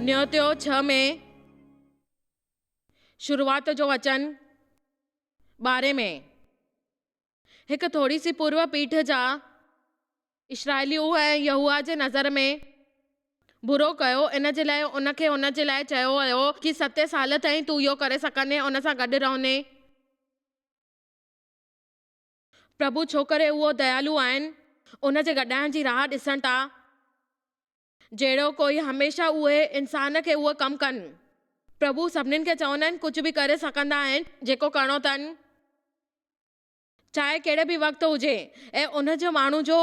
نيوتيو ڇهه ۾ شروعات جو وچن ٻارهين ۾. هڪ ٿوري سي پورو پيٺ جا اسرائيليون ۽ يهوه جي نظر ۾ برو ڪيو، ان جي لاء ان کي ان جي لاء چيو ويو ڪي ستين سال تائين تون اهو ڪري سگهندين ان سان گڏ رهندين. پرڀو ڇو ڪري اهو ديالو آهن ان جي گڏائڻ جي راهه ڏسڻ ٿا. جهڙو ڪوئي هميشه اهي انسان کي اهو ڪم ڪن. پرڀو سڀنين کي چوندا آهن ڪجهه به ڪري سگهندا آهن جيڪو ڪرڻو اٿن چاهي ڪهڙي به وقت هجي ۽ ان جو ماڻهو جو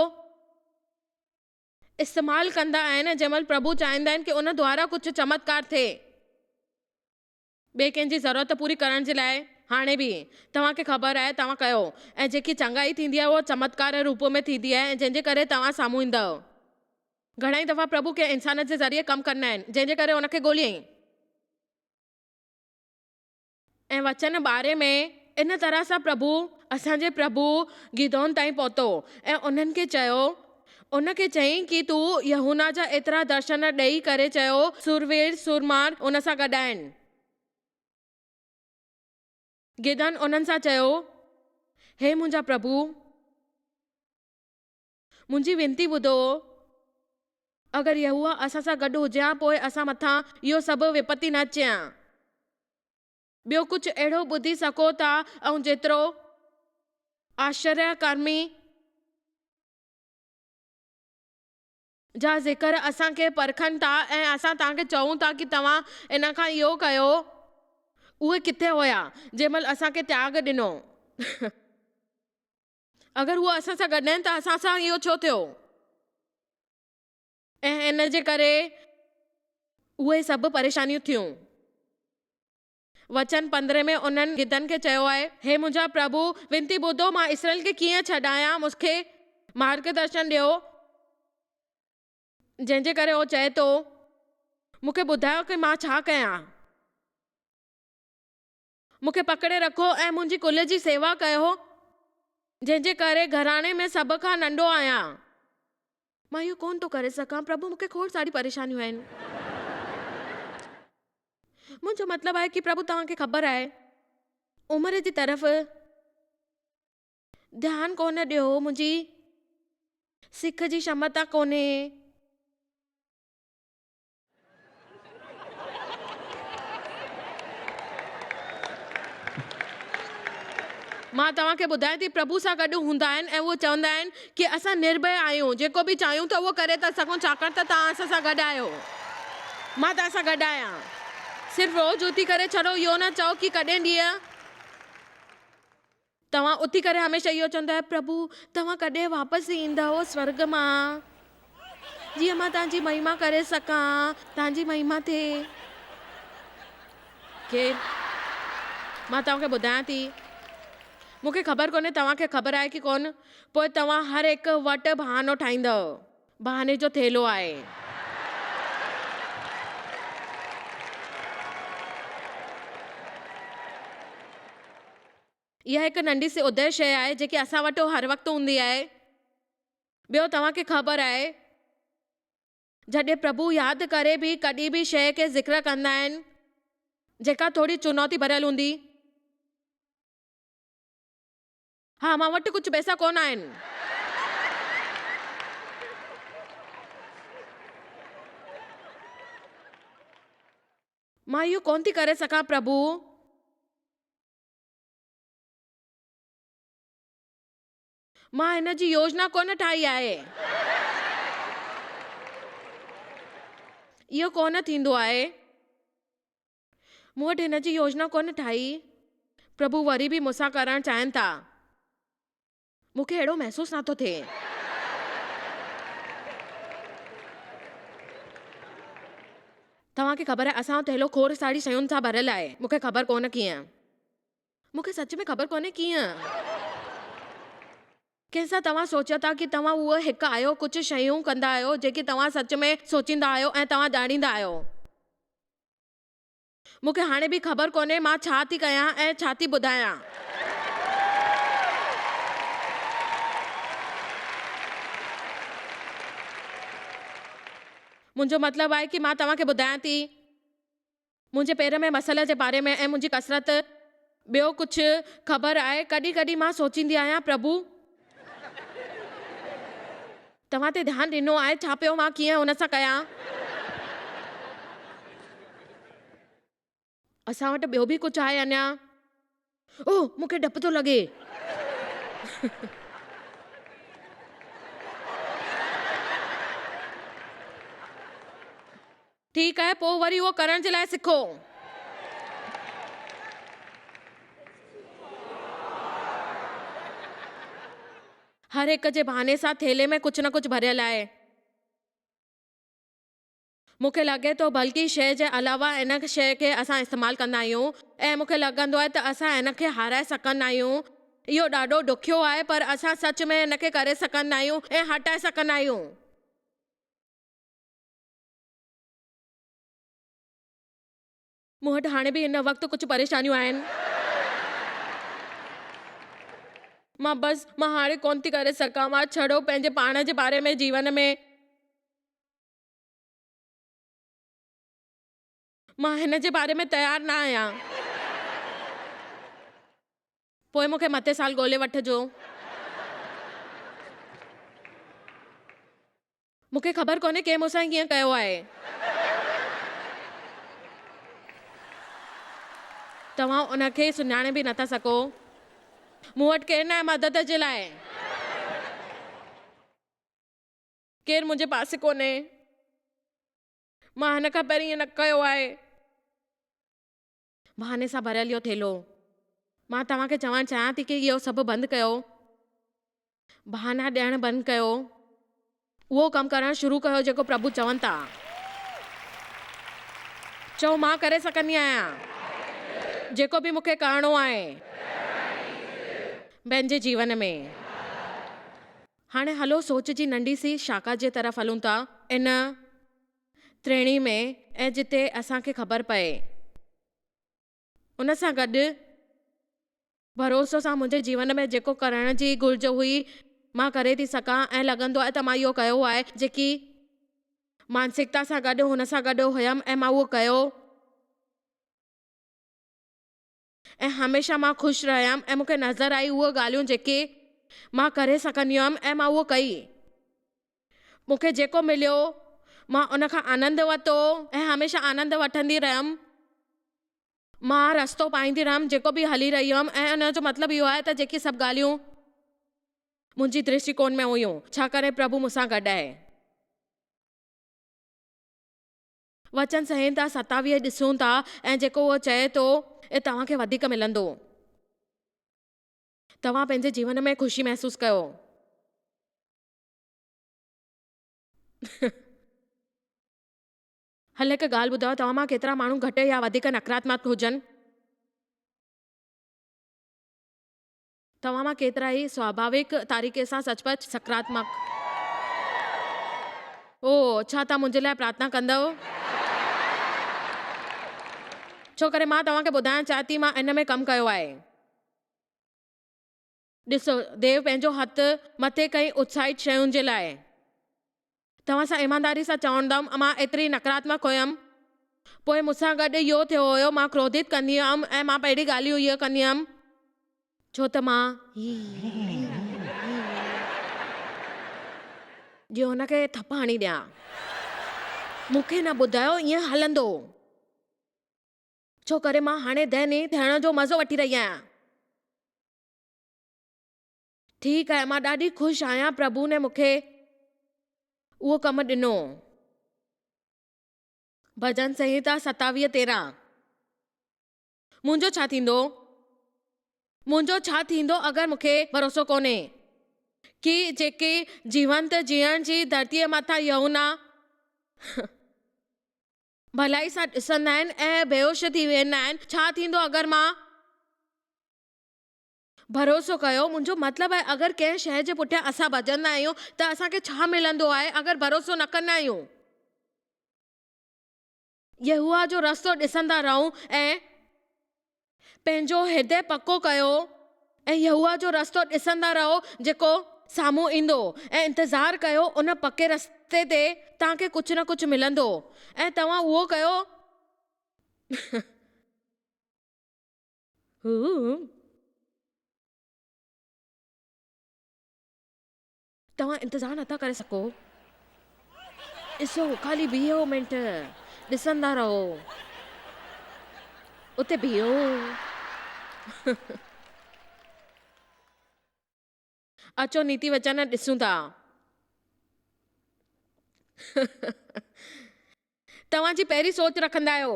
استعمال ڪندا آهن جنهن مهل پرڀو چاهيندا آهن ڪي ان دوارا ڪجهه چمتڪار ٿئي. ٻئي ڪنهن جي ضرورت پوري ڪرڻ جي لاء هاڻي به توهان کي خبر آهي توهان ڪيو ۽ جيڪي چڱائي ٿيندي آهي اها چمتڪار روپ ۾ ٿيندي آهي ۽ جنهن جي ڪري توهان سامهون ايندؤ. گهڻائي دفعا پرڀو ڪنهن انسان جي ذريعي ڪم ڪندا آهن جنهن جي ڪري ان کي ڳوليائين. ۽ وچن ٻارهين ۾ ان طرح سان پرڀو اسان جي پرڀو گدعون تائين پهتو ۽ انهن کي چيو ان کي چيائين ڪي تون يحونا جا ايترا درشن ڏئي ڪري چيو، سوروير سورمار ان سان گڏ آهن. گدعون انهن سان چيو، هي منهنجا پرڀو! منهنجي وينتي ٻڌو، اگر يهوه اسان سان گڏ هجي ها پوء اسان مٿان اهو سڀ وپتي نه اچي ها. ٻيو ڪجهه اهڙو ٻڌي سگهو ٿا ۽ جيترو آشچريه ڪرمي جا ذڪر اسان کي پرکن ٿا ۽ اسان توهان کي چئون ٿا ڪي توهان ان کان اهو ڪيو. اهي ڪٿي هيا جنهن مهل اسان کي تياڳ ڏنو؟ اگر هو اسان سان گڏ آهن ته اسان سان اهو ڇو ٿيو؟ ۽ ان جي ڪري اهي سڀ پريشانيون ٿيون. وچن پندرهين ۾ انهن گدن کي چيو آهي. هي منهنجا پرڀو، وينتي ٻڌو، مان اسرائيل کي ڪيئن ڇڏايان؟ مون کي مارگدرشن ڏيو. جنهن جي ڪري هو چئي ٿو، مون کي ٻڌايو ڪي مان ڇا ڪيان؟ مون کي پڪڙي رکو ۽ منهنجي ڪل جي سيوا ڪيو، جنهن جي ڪري گهراڻي ۾ سڀ کان ننڍو آهيان. مان اهو ڪونه ٿو ڪري سگهان، پرڀو، مون کي کوڙ ساريون پريشانيون آهن. منهنجو مطلب آهي ڪي پرڀو توهان کي خبر آهي عمر جي طرف ڌيان ڪونه ڏيو منهنجي سک جي شمتا ڪونهي. مان توهان کي ٻڌايان ٿي پرڀو سان گڏ هوندا آهن ۽ اهي چوندا آهن ڪي اسان نرڀي آهيون جيڪو به چاهيون ٿا اهو ڪري ٿا سگهون ڇاڪاڻ ته توهان اسان سان گڏ آهيو. مان توهان سان گڏ آهيان. صرف روز اٿي ڪري ڇڙو اهو نه چئو ڪي ڪڏهن ڏينهن توهان اٿي ڪري هميشه اهو چوندا آهيو پرڀو توهان ڪڏهن واپس ايندؤ سورڳ مان جيئن مان توهان جي مهما ڪري سگهان توهان جي مهما ٿئي. خير مان توهان کي ٻڌايان ٿي مون کي خبر ڪونهي توهان کي خبر آهي ڪي ڪونه پوء توهان هر هڪ وٽ بهانو ٺاهيندؤ. بهاني جو ٿيلهو آهي. اها هڪ ننڍي سي ادي شيء آهي جيڪي اسان وٽ هر وقت هوندي آهي. ٻيو توهان کي خبر آهي جڏهن پرڀو ياد ڪري به ڪڏهن به شيء کي ذڪر ڪندا آهن جيڪا ٿوري چنوتي ڀريل هوندي. ها مان وٽ ڪجهه پئسا ڪونه آهن. مان اهو ڪونه ٿي ڪري سگهان پرڀو. مان هن جي يوجنا ڪونه ٺاهي آهي. اهو ڪونه ٿيندو آهي. مون وٽ هن جي يوجنا ڪونه ٺاهي. پرڀو وري به مون سان ڪرڻ چاهين ٿا. مون کي اهڙو محسوس نه ٿو ٿئي. توهان کي خبر آهي اسان جو ٿيلهو کوڙ ساري شين سان ڀريل آهي. مون کي خبر ڪونه ڪيئن. مون کي سچ ۾ خبر ڪونهي ڪيئن. ڪنهن سان توهان سوچيو ٿا ڪي توهان اهو هڪ آهيو ڪجهه شيون ڪندا آهيو جيڪي توهان سچ ۾ سوچيندا آهيو ۽ توهان ڄاڻيندا آهيو. مون کي هاڻي به خبر ڪونهي مان ڇا ٿي ڪيان ۽ ڇا ٿي ٻڌايان. منهنجو مطلب آهي ڪي مان توهان کي ٻڌايان ٿي. منهنجي پير ۾ مسئلي جي باري ۾ ۽ منهنجي ڪسرت ٻيو ڪجهه خبر آهي ڪڏهن ڪڏهن مان سوچيندي آهيان پرڀو توهان تي ڌيان ڏنو آهي ڇا پيو مان ڪيئن ان سان ڪيان. اسان وٽ ٻيو به ڪجهه آهي اڃا. اوه مون کي ڊپ ٿو لڳي. ٺيڪ آهي، پوء وري اهو ڪرڻ جي لاء سکو. هر هڪ جي بهاني سان ٿيلهي ۾ ڪجهه نه ڪجهه ڀريل آهي. مون کي لڳي ٿو بلڪه شيء جي علاوه ان شيء کي اسان استعمال ڪندا آهيون ۽ مون کي لڳندو آهي ته اسان ان کي هارائي سگهندا آهيون. اهو ڏاڍو ڏکيو آهي پر اسان سچ ۾ ان کي ڪري سگهندا آهيون ۽ هٽائي سگهندا آهيون. مون وٽ هاڻي به هن وقت ڪجهه پريشانيون آهن. مان بس، مان هاڻي ڪونه ٿي ڪري سگهان. مان ڇڙو پنهنجي پاڻ جي باري ۾ جيون ۾. مان هن جي باري ۾ تيار نه آهيان. پوء مون کي مٿي سال ڳولي وٺجو. مون کي خبر ڪونهي ڪنهن مون سان ائين ڪيو آهي. توهان ان کي سڃاڻي به نٿا سگهو. مون وٽ ڪير ناهي مدد جي لاء. ڪير منهنجي پاسي ڪونهي. مان هن کان پهرين ائين نه ڪيو آهي. بهاني سان ڀريل اهو ٿيلهو. مان توهان کي چوڻ چاهيان ٿي ڪي اهو سڀ بند ڪيو. بهانا ڏيڻ بند ڪيو. اهو ڪم ڪرڻ شروع ڪيو جيڪو پرڀو چون ٿا. چئو مان ڪري سگهندي آهيان جيڪو به مون کي ڪرڻو آهي پنهنجي جيون ۾. هاڻي هلو سوچ جي ننڍي سي شاخا جي طرف هلون ٿا. ان تريڻي ۾ ۽ جتي اسان کي خبر پئي. ان سان گڏ ڀروسو سان منهنجي جيون ۾ جيڪو ڪرڻ جي گهرج هئي مان ڪري ٿي سگهان ۽ لڳندو آهي ته مان اهو ڪيو آهي جيڪي مانسڪتا سان گڏ هن سان گڏ هيم ۽ مان اهو ڪيو. ۽ هميشه مان خوش رهيم ۽ مون کي نظر آئي اهي ڳالهيون جيڪي مان ڪري سگهندي هيم ۽ مان اهو ڪئي. مون کي جيڪو مليو مان ان کان آنند ورتو ۽ هميشه آنند وٺندي رهيم. مان رستو پائيندي رهيم جيڪو به هلي رهي هيم ۽ ان جو مطلب اهو آهي ته جيڪي سڀ ڳالهيون منهنجي درشٽيڪون ۾ هيون ڇاڪاڻ پرڀو مون سان گڏ آهي. وچن سنهتا 27 ڏسون ٿا ۽ جيڪو اهو چئي ٿو اهي توهان کي وڌيڪ ملندو. توهان پنهنجي جيون ۾ خوشي محسوس ڪيو. هل هڪ ڳالهه ٻڌايو توهان مان ڪيترا ماڻهو گهٽ يا وڌيڪ نڪراتمڪ هجن؟ توهان مان ڪيترا ئي سواڀاويڪ طريقي سان سچ پچ سڪاراتمڪ. او، ڇا توهان منهنجي لاء پرارٿنا ڪندؤ؟ ڇو ڪري مان توهان کي ٻڌائڻ چاهيان ٿي مان ان ۾ ڪم ڪيو آهي. ڏسو، ديو پنهنجو هٿ مٿي ڪئي اتساهت شين جي لاء. توهان سان ايمانداري سان چوندم مان ايتري نڪاراتمڪ هيم. پوء مون سان گڏ اهو ٿيو هيو، مان ڪروڌت ڪندي هيم ۽ مان اهڙي ڳالهيون اهي ڪندي هيم. ڇو ته مان جي هن کي ٿڦ هڻي ڏيان. مون کي نه ٻڌايو ائين هلندو. ڇو ڪري مان هاڻي ذهني ٿيڻ جو مزو وٺي رهي آهيان. ٺيڪ آهي، مان ڏاڍي خوش آهيان پرڀو ني مون کي اهو ڪم ڏنو. ڀڄن سنهتا 27 13. منهنجو ڇا ٿيندو؟ منهنجو ڇا ٿيندو اگر مون کي ڀروسو ڪونهي ڪي جيڪي جيونت جيئڻ جي ڌرتيء مٿان يوحنا ڀلائي سان ڏسندا آهن ۽ بيهوش ٿي ويندا آهن، ڇا ٿيندو اگر مان ڀروسو ڪيو؟ منهنجو مطلب آهي اگر ڪنهن شيء جي پٺيان اسان ڀڄندا آهيون ته اسان کي ڇا ملندو آهي اگر ڀروسو نه ڪندا آهيون؟ يهوه جو رستو ڏسندا رهون ۽ پنهنجو هردي پڪو ڪيو ۽ يهوه جو رستو ڏسندا رهو جيڪو سامهون ايندو ۽ انتظار ڪيو ان پڪي رستي. رستي تي توهان کي ڪجهه نه ڪجهه ملندو ۽ توهان اهو ڪيو. توهان انتظار نٿا ڪري سگهو. ڏسو، خالي بيهو منٽ، ڏسندا رهو. اتي بيهو. اچو نيتي وچن ڏسون ٿا. توهان جي پهرين سوچ رکندا آهيو.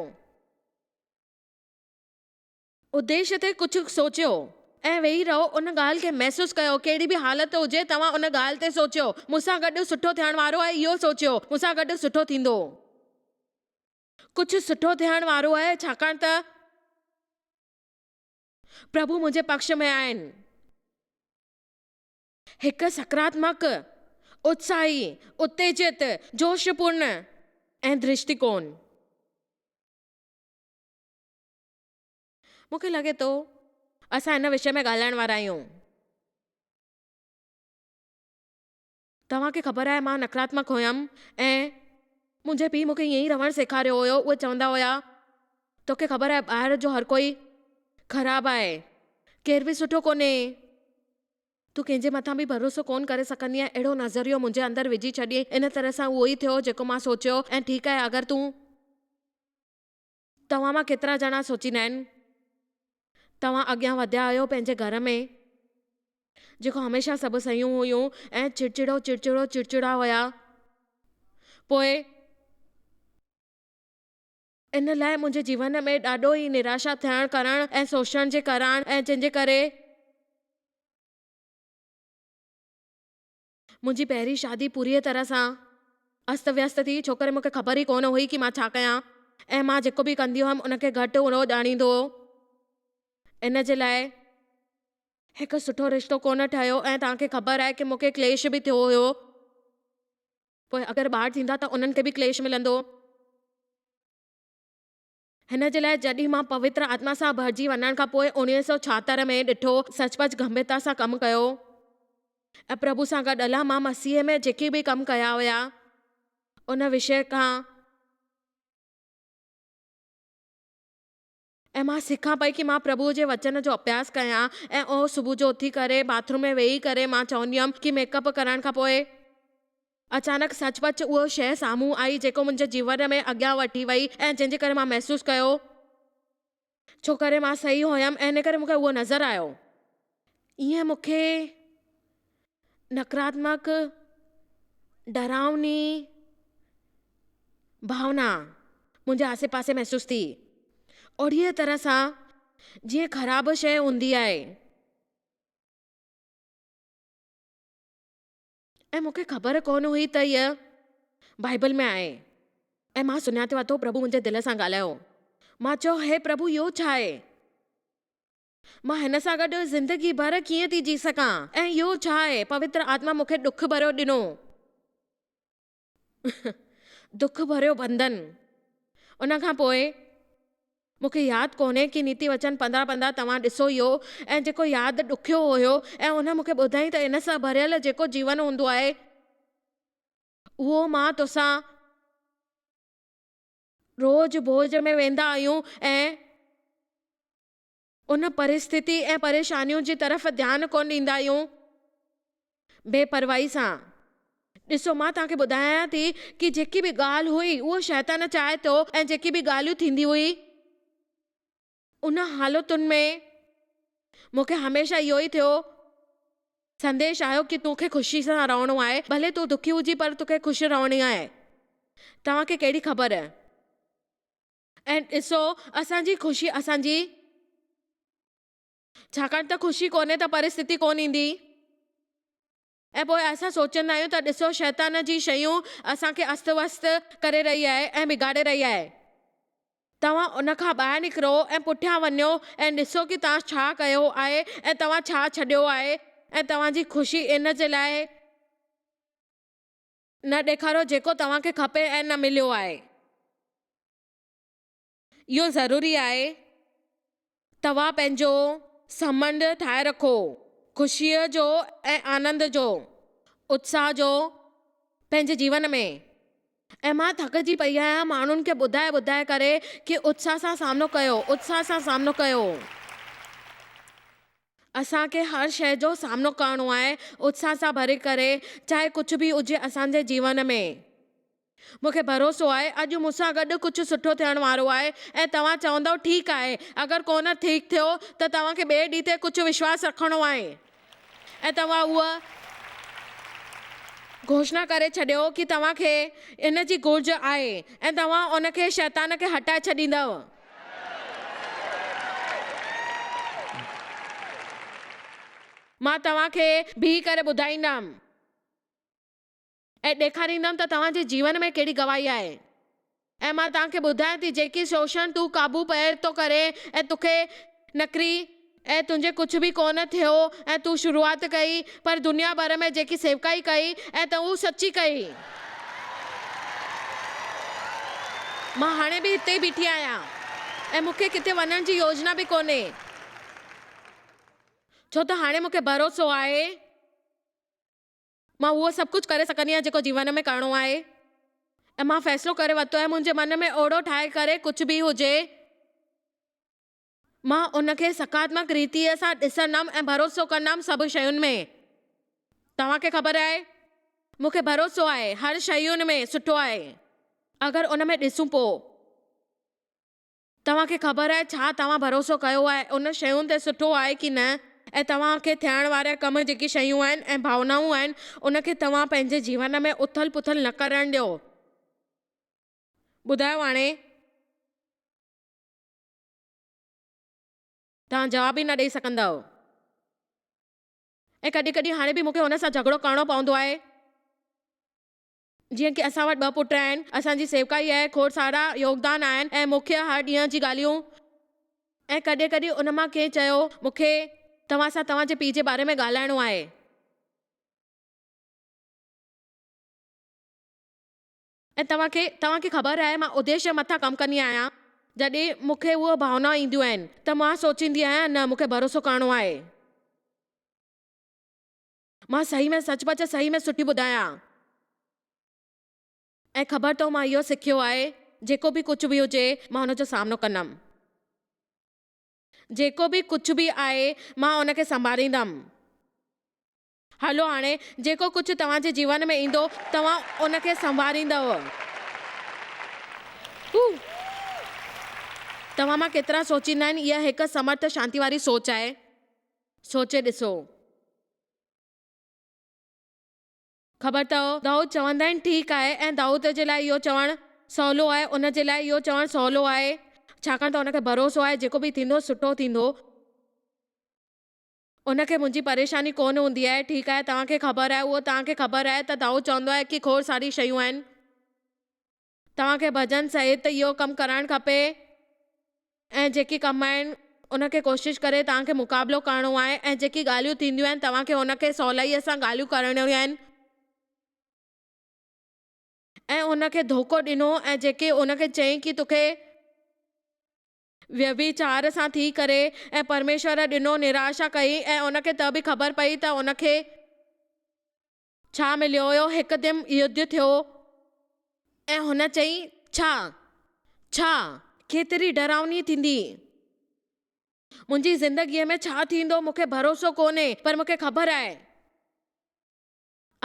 اديش تي ڪجهه سوچيو ۽ ويهي رهو ان ڳالهه کي محسوس ڪيو ڪهڙي به حالت هجي توهان ان ڳالهه تي سوچيو مون سان گڏ سٺو ٿيڻ وارو آهي اهو سوچيو مون سان گڏ سٺو ٿيندو ڪجهه سٺو ٿيڻ وارو آهي ڇاڪاڻ ته پرڀو منهنجي پڪش ۾ آهن. هڪ سڪاراتمڪ، اتساهي، اتيجت، جوش پورن ۽ درشٽيڪون. مون کي لڳي ٿو اسان ان وشي ۾ ڳالهائڻ وارا آهيون. توهان کي خبر آهي مان نڪاراتمڪ هيم ۽ منهنجي پيء مون کي ائين ئي رهڻ سيکاريو هيو. اهي چوندا هيا توکي خبر آهي ٻاهر جو هر ڪوئي خراب آهي ڪير به سٺو ڪونهي. تون ڪنهن جي مٿان به ڀروسو ڪونه ڪري سگهندينء. اهڙو نظريو منهنجي اندر وجهي ڇڏيائين. ان طرح سان اهو ئي ٿيو جيڪو مان سوچيو ۽ ٺيڪ آهي اگر تون. توهان مان ڪيترا ڄڻا سوچيندا آهن توهان اڳيان وڌيا آهيو پنهنجي گهر ۾ جيڪو هميشه سڀ صحيحون هيون ۽ چڙچڙو چڙچڙو چڙچڙا هيا پوء ان لاء منهنجي جيون ۾ ڏاڍو ئي نراشا ٿيڻ ڪرڻ ۽ سوچڻ جي ڪراڻ ۽ جنهن جي ڪري منهنجي پهرين شادي پوريء طرح سان است ويست ٿي، ڇوڪري مون کي خبر ئي ڪونه هئي ڪي مان ڇا ڪيان ۽ مان جيڪو به ڪندي هيم ان کي گهٽ اهو ڄاڻيندو هو. ان جي لاء هڪ سٺو رشتو ڪونه ٺهيو ۽ توهان کي خبر آهي ڪي مون کي ڪليش به ٿيو هيو. پوء اگر ٻار ٿيندا ته انهن کي به ڪليش ملندو. هن جي لاء جڏهن مان پوتر آتما سان ڀرجي وڃڻ کان پوء 1976 ۾ ڏٺو، سچ پچ گنڀيرتا سان ڪم ڪيو ۽ پرڀو سان گڏ الله مان مسيح ۾ جيڪي به ڪم ڪيا هيا ان وشيه کان ۽ مان سکان پئي ڪي مان پرڀو جي وچن جو اڀياس ڪيان ۽ اهو صبح جو اٿي ڪري باٿ روم ۾ ويهي ڪري مان چوندي هيم ڪي ميڪ اپ ڪرڻ کان پوء اچانڪ سچ پچ اهو شيء سامهون آئي جيڪو منهنجي جيون ۾ اڳيان وٺي وئي ۽ جنهن جي ڪري مان محسوس ڪيو ڇو ڪري مان صحيح هيم ۽ ان ڪري مون کي اهو نظر آيو. ايئن مون کي نڪاراتمڪ ڊراوني ڀاونا منهنجي آسي پاسي محسوس ٿي اهڙيء طرح سان جيئن خراب شيء هوندي آهي. ۽ مون کي خبر ڪونه هئي ته هيء بائيبل ۾ آهي. ۽ مان سڃاتو اٿو پرڀو منهنجي دل سان ڳالهايو. مان چيو، هي پرڀو اهو ڇا آهي؟ مان هن سان گڏ زندگي ڀر ڪيئن ٿي جي سگهان؟ ۽ اهو ڇا آهي؟ پوتر آتما مون کي ڏک ڀريو ڏنو. دک ڀريو بنڌن. ان کان پوء مون کي ياد ڪونهي ڪي نيتي وچن 15 15 توهان ڏسو اهو ۽ جيڪو ياد ڏکيو هيو ۽ ان مون کي ٻڌائين ته ان سان ڀريل جيڪو جيون هوندو آهي اهو مان توسان روز ڀوڄ ۾ ويندا آهيون ۽ ان پرسٿتي ۽ پريشانيون جي طرف ڌيان ڪونه ڏيندا آهيون. بي پرواهي سان. ڏسو مان توهان کي ٻڌايان ٿي ڪي جيڪي به ڳالهه هئي اهو شيطان چاهي ٿو ۽ جيڪي به ڳالهيون ٿيندي هئي ان حالتن ۾ مون کي هميشه اهو ئي ٿيو سنديش آيو ڪي توکي خوشي سان رهڻو آهي ڀلي تون دکي هجين پر توکي خوش رهڻي آهي توهان کي ڪهڙي خبر. ۽ ڏسو، اسان جي خوشي اسان جي. ڇاڪاڻ ته خوشي ڪونهي ته پرستتي ڪونه ايندي. ۽ پوء اسان سوچيندا آهيون ته ڏسو شيطان جي شيون اسان کي است وست ڪري رهي آهي ۽ بگاڙي رهي آهي. توهان ان کان ٻاهر نڪرو ۽ پٺيان وڃو ۽ ڏسو ڪي توهان ڇا ڪيو آهي ۽ توهان ڇا ڇڏيو آهي ۽ توهان جي خوشي ان جي لاء نه ڏيکاريو جيڪو توهان کي کپي ۽ نه مليو آهي. اهو ضروري آهي توهان پنهنجو سمنڊ ٺاهي رکو، خوشيء جو ۽ آنند جو، اتساهه جو. پنهنجي جيون ۾. ۽ مان ٿڪجي پئي آهيان ماڻهن کي ٻڌائي ٻڌائي ڪري ڪي اتساهه سان سامنو ڪيو، اتساهه سان سامنو ڪيو. اسان کي هر شيء جو سامنو ڪرڻو آهي اتساهه سان ڀري ڪري، چاهي ڪجهه به هجي اسان جي جيون ۾. مون کي ڀروسو آهي اڄ مون سان گڏ ڪجهه سٺو ٿيڻ وارو آهي ۽ توهان چوندؤ ٺيڪ آهي، اگر ڪونه ٺيڪ ٿيو ته توهان کي ٻئي ڏينهن تي ڪجهه وشواس رکڻو آهي. ۽ توهان اها گهوشنا ڪري ڇڏيو ڪي توهان کي ان جي گهرج آهي ۽ توهان ان کي شيطان کي هٽائي ڇڏيندؤ. مان توهان کي بيهي ڪري ٻڌائيندم. ۽ ڏيکاريندم ته توهان جي جيون ۾ ڪهڙي گواهي آهي. ۽ مان توهان کي ٻڌايان ٿي، جيڪي شوشڻ تون قابو پئي ٿو ڪرين ۽ توکي نڪري ۽ تنهنجي ڪجهه به ڪونه ٿيو ۽ تون شروعات ڪئي، پر دنيا ڀر ۾ جيڪي سيوڪائي ڪئي ۽ تو هو سچي ڪئي. مان هاڻي به هتي ئي بيٺي آهيان ۽ مون کي ڪٿي وڃڻ جي يوجنا به ڪونهي، ڇو ته هاڻي مون کي ڀروسو آهي. مان اهو سڀ ڪجهه ڪري سگهندي آهيان جيڪو جيون ۾ ڪرڻو آهي ۽ مان فيصلو ڪري ورتو آهي منهنجي من ۾ اوڙو ٺاهي ڪري ڪجهه به هجي مان ان کي سڪاراتمڪ ريتيء سان ڏسندم ۽ ڀروسو ڪندم سڀ شين ۾ توهان کي خبر آهي مون کي ڀروسو آهي هر شين ۾ سٺو آهي اگر ان ۾ ڏسون پو. توهان کي خبر آهي ڇا توهان ڀروسو ڪيو آهي ان شين تي سٺو آهي ڪي نه ۽ توهان کي ٿيڻ وارا ڪم جيڪي شيون آهن ۽ ڀاونائون آهن ان کي توهان پنهنجي جيون ۾ اٿل پٿل نه ڪرڻ ڏيو. ٻڌايو هاڻي. توهان جواب ئي نه ڏئي سگهندؤ. ۽ ڪڏهن ڪڏهن هاڻي به مون کي هن سان جهڳڙو ڪرڻو پوندو آهي. جيئن ڪي اسان وٽ ٻه پٽ آهن، اسان جي سيوڪائي آهي، کوڙ سارا يوگدان آهن ۽ مکيه هر ڏينهن جي ڳالهيون. ۽ ڪڏهن ڪڏهن ان مان ڪنهن چيو، مون کي توهان سان توهان جي پيء جي باري ۾ ڳالهائڻو آهي. ۽ توهان کي، توهان کي خبر آهي، مان اديش جي مٿان ڪم ڪندي آهيان. جڏهن مون کي اهي ڀاونائون اينديون آهن ته مان سوچيندي آهيان، نه، مون کي ڀروسو ڪرڻو آهي. مان صحيح ۾ سچ پچ صحيح ۾ سٺي ٻڌايان. ۽ خبر اٿو مان اهو سکيو آهي جيڪو به ڪجهه به هجي مان ان جو سامنو ڪندم. جيڪو به ڪجهه به آهي مان ان کي سنڀاليندم. هلو هاڻي جيڪو ڪجهه توهان جي جيون ۾ ايندو توهان ان کي سنواريندؤ. هو. توهان مان ڪيترا سوچيندا آهن اها هڪ سمرٿ شانتي واري سوچ آهي. سوچي ڏسو. خبر اٿئو، دائود چوندا آهن ٺيڪ آهي ۽ دائود جي لاء اهو چوڻ سولو آهي، ان جي لاء اهو چوڻ سولو آهي، ڇاڪاڻ ته ان کي ڀروسو آهي جيڪو به ٿيندو سٺو ٿيندو. ان کي منهنجي پريشاني ڪونه هوندي آهي، ٺيڪ آهي، توهان کي خبر آهي، اهو توهان کي خبر آهي ته دائود چوندو آهي ڪي کوڙ ساري شيون آهن. توهان کي ڀڄن سهت اهو ڪم ڪرائڻ کپي ۽ جيڪي ڪم آهن ان کي ڪوشش ڪري توهان کي مقابلو ڪرڻو آهي ۽ جيڪي ڳالهيون ٿينديون آهن توهان کي ان کي سولائيء سان ڳالهيون ڪرڻيون آهن. ۽ ان کي ڌوڪو ڏنو ۽ جيڪي ان کي چيائين ڪي توکي ويڀيچار سان ٿي ڪري ۽ پرميشور ڏنو نراشا ڪئي ۽ ان کي ته به خبر پئي ته ان کي ڇا مليو هيو؟ هڪدم يڌ ٿيو ۽ هن چئي، ڇا؟ ڇا؟ ڪيتري ڊراوني ٿيندي؟ منهنجي زندگيء ۾ ڇا ٿيندو؟ مون کي ڀروسو ڪونهي، پر مون کي خبر آهي.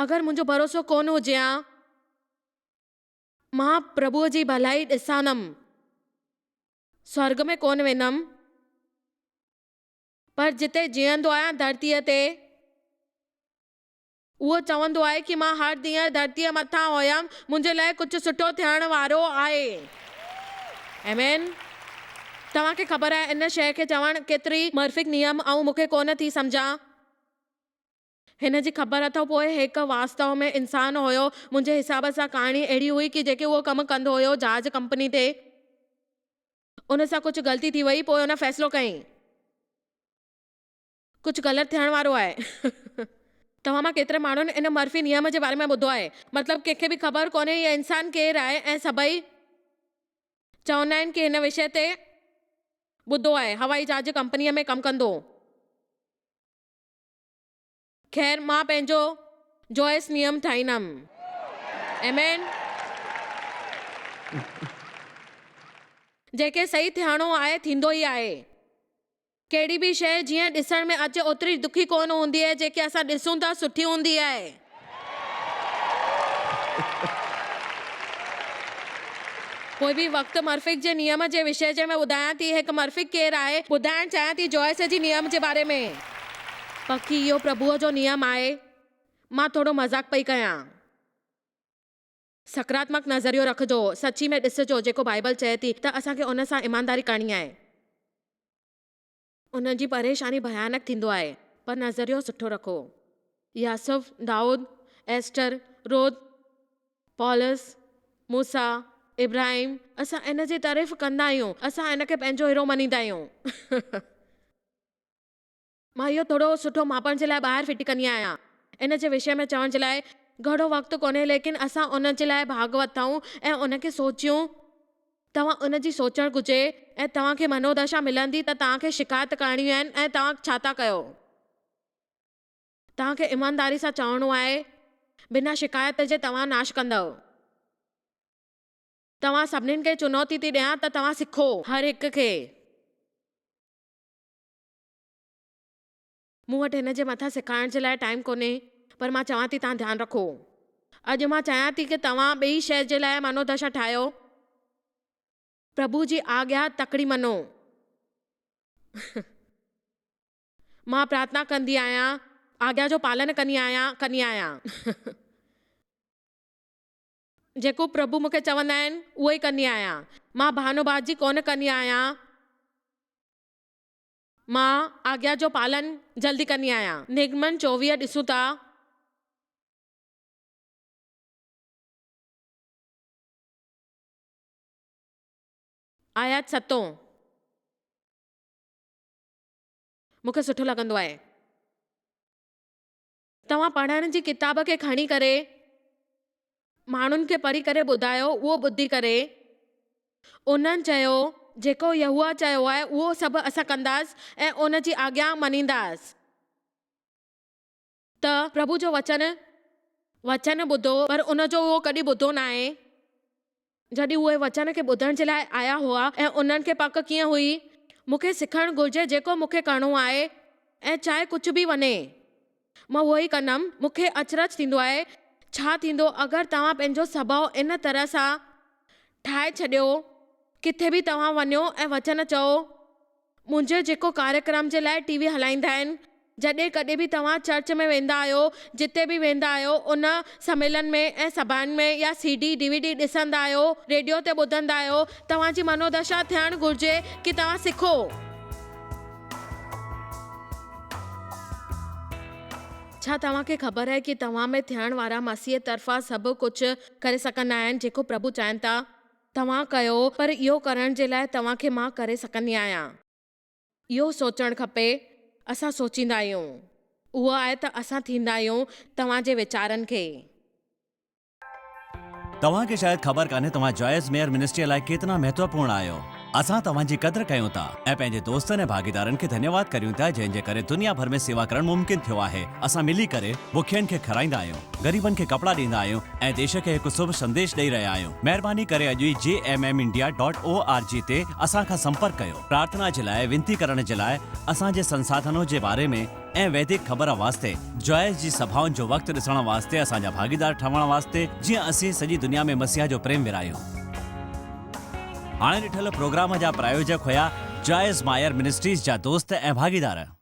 اگر منهنجو ڀروسو ڪونه هجي ها، مان پرڀوء جي ڀلائي ڏسانم، سورڳ ۾ ڪونه ويندم. پر جتي جيئندو آهيان ڌرتيء تي. اهو چوندو آهي ڪي مان هر ڏينهن ڌرتيء مٿان هيم، منهنجي لاء ڪجهه سٺو ٿيڻ وارو آهي. آمين. توهان کي خبر آهي ان شيء کي چوڻ ڪيتري مرفق نيم آئون مون کي ڪونه ٿي سمجهان. هن جي خبر اٿو پوء هڪ واستو ۾ انسان هيو منهنجي حساب سان ڪهاڻي اهڙي هئي ڪي جيڪي اهو ڪم ڪندو هيو جهاز ڪمپني تي ان سان ڪجهه غلطي ٿي وئي پوء ان فيصلو ڪيائين. ڪجهه غلط ٿيڻ وارو آهي. توهان مان ڪيترن ماڻهن ان مرفي نيم جي باري ۾ ٻڌو آهي؟ مطلب ڪنهن کي به خبر ڪونهي هي انسان ڪير آهي ۽ سڀئي چوندا آهن ڪي هن وشي تي ٻڌو آهي هوائي جهاز ڪمپنيء ۾ ڪم ڪندو. خير مان پنهنجو جوائس نيم ٺاهيندم. آمين. جيڪي صحيح ٿيڻو آهي ٿيندو ئي آهي. ڪهڙي به شيء جيئن ڏسڻ ۾ اچي اوتري دکي ڪونه هوندي آهي جيڪي اسان ڏسون ٿا سٺي هوندي آهي. پوء به وقت مرفق جي نيم جي وشي جي ۾ ٻڌايان ٿي هڪ مرفق ڪير آهي ٻڌائڻ چاهيان ٿي جوائس جي نيم جي باري ۾. پڪي اهو پرڀوء جو نيم آهي. مان ٿورو مذاق پئي ڪيان. سڪراتمڪ نظريو رکجو، سچي ۾ ڏسجو جيڪو بائيبل چئي ٿي ته اسان کي ان سان ايمانداري ڪرڻي آهي. انهن جي پريشاني ڀيانڪ ٿيندو آهي پر نظريو سٺو رکو. يوسف، دائود، ايسٽر، روت، پولس، موسيٰ، ابراهيم، اسان ان جي تعريف ڪندا آهيون، اسان ان کي پنهنجو هيرو مڃيندا آهيون. مان اهو ٿورو سٺو ماپڻ جي لاء ٻاهر ڦٽي ڪندي آهيان. ان جي وشي ۾ چوڻ جي لاء گهڻو وقت ڪونهي ليڪن اسان ان جي لاء ڀاڳ وٿائون ۽ ان کي سوچيون. توهان ان جي سوچڻ گهرجي ۽ توهان کي منودشا ملندي ته توهان کي شڪايت ڪرڻيون آهن ۽ توهان ڇا ٿا ڪيو. توهان کي ايمانداري سان چوڻو آهي بنا شڪايت جي توهان ناش ڪندؤ. توهان سڀنين کي چنوتي ٿي ڏيان ته توهان سکو. هر هڪ کي. مون وٽ هن جي مٿان سيکارڻ جي لاء ٽائيم ڪونهي پر مان چوان ٿي توهان ڌيان رکو. اڄ مان چاهيان ٿي ڪه توهان ٻئي شيء جي لاء منودشا ٺاهيو. پرڀو جي آگيا تڪڙي مڃو. مان پرارٿنا ڪندي آهيان، آگيا جو پالن ڪندي آهيان، ڪندي آهيان. جيڪو پرڀو مون کي چوندا آهن اهو ئي ڪندي آهيان. مان بهانو بازي ڪونه ڪندي آهيان. مان آگيا جو پالن جلدي ڪندي آهيان. نگمن 24 ڏسون ٿا. آيت ستون. مون کي سٺو لڳندو آهي. توهان پڙهڻ جي ڪتاب کي کڻي ڪري ماڻهن کي پڙهي ڪري ٻڌايو، اهو ٻڌي ڪري انهن چيو، جيڪو يهوه چيو آهي اهو سڀ اسان ڪنداس ۽ ان جي آگيا مڃينداس. ته پرڀو جو وچن وچن ٻڌو، پر ان جو اهو ڪڏهن ٻڌو ناهي. جڏهن اهي وچن کي ٻڌڻ جي لاء آيا هئا ۽ انهن کي پڪ ڪيئن هئي؟ مون کي سکڻ گهرجي جيڪو مون کي ڪرڻو آهي ۽ چاهي ڪجهه به وڃي، مان اهو ئي ڪندم. مون کي اچرج ٿيندو آهي، ڇا ٿيندو اگر توهان پنهنجو سڀاء ان طرح سان ٺاهي ڇڏيو، ڪٿي به توهان وڃو ۽ وچن چئو، منهنجو جيڪو ڪاريڪرم جي لاء ٽي وي هلائيندا آهن، جڏهن ڪڏهن به توهان چرچ ۾ ويندا آهيو، جتي به ويندا آهيو، ان سميلن ۾ ۽ سڀائن ۾ يا C D, D V D ڏسندا آهيو، ريڊيو تي ٻڌندا آهيو، توهان جي منودشا ٿيڻ گهرجي ڪي توهان سکو. ڇا توهان کي خبر آهي ڪي توهان ۾ ٿيڻ وارا مسيح طرفان سڀ ڪجهه ڪري سگهندا آهن جيڪو پرڀو چاهين ٿا؟ توهان ڪيو، پر اهو ڪرڻ جي لاء توهان کي مان ڪري سگهندي آهيان. اهو سوچڻ کپي، اسان سوچيندا آهيون. اهو آهي ته اسان ٿيندا آهيون توهان جي ويچارن کي. توهان کي شايد خبر ڪانهي توهان جوائس ميئر منسٽريء لاء ڪيترا مهتوپورڻ آهيو. اسان توهان جي قدر ڪيون ٿا ۽ پنهنجي دوستن ۽ ڀاڳيدارن کي ڌنيواد ڪريون ٿا جنهن جي ڪري دنيا ڀر ۾ سيوا ڪرڻ ممڪن ٿيو آهي. اسان ملي ڪري بکين کي کارائيندا آهيون. غريبن کي ڪپڙا ڏيندا آهيون ۽ ديش کي هڪ شڀ سنديش ڏئي رهيا آهيون. مهرباني ڪري اڄ ئي J M M India dot O R G تي اسان کان سمپرڪ ڪيو. پرارٿنا جي لاء، وينتي ڪرڻ جي لاء، اسان جي سنساڌنو جي باري ۾ ۽ ويدڪ خبر واسطي، جوائس جي سڀائن جو وقت ڏسڻ واسطي اسان جا ڀاڳيدار ٺهڻ واسطي جيئن اسين سڄي دنيا ۾ مسيح جو پريم ورهايون. هاڻي ڏٺل پروگرام جا پرايوجڪ هيا جوائس مائر منسٽريز جا دوست ۽ ڀاڳيدار.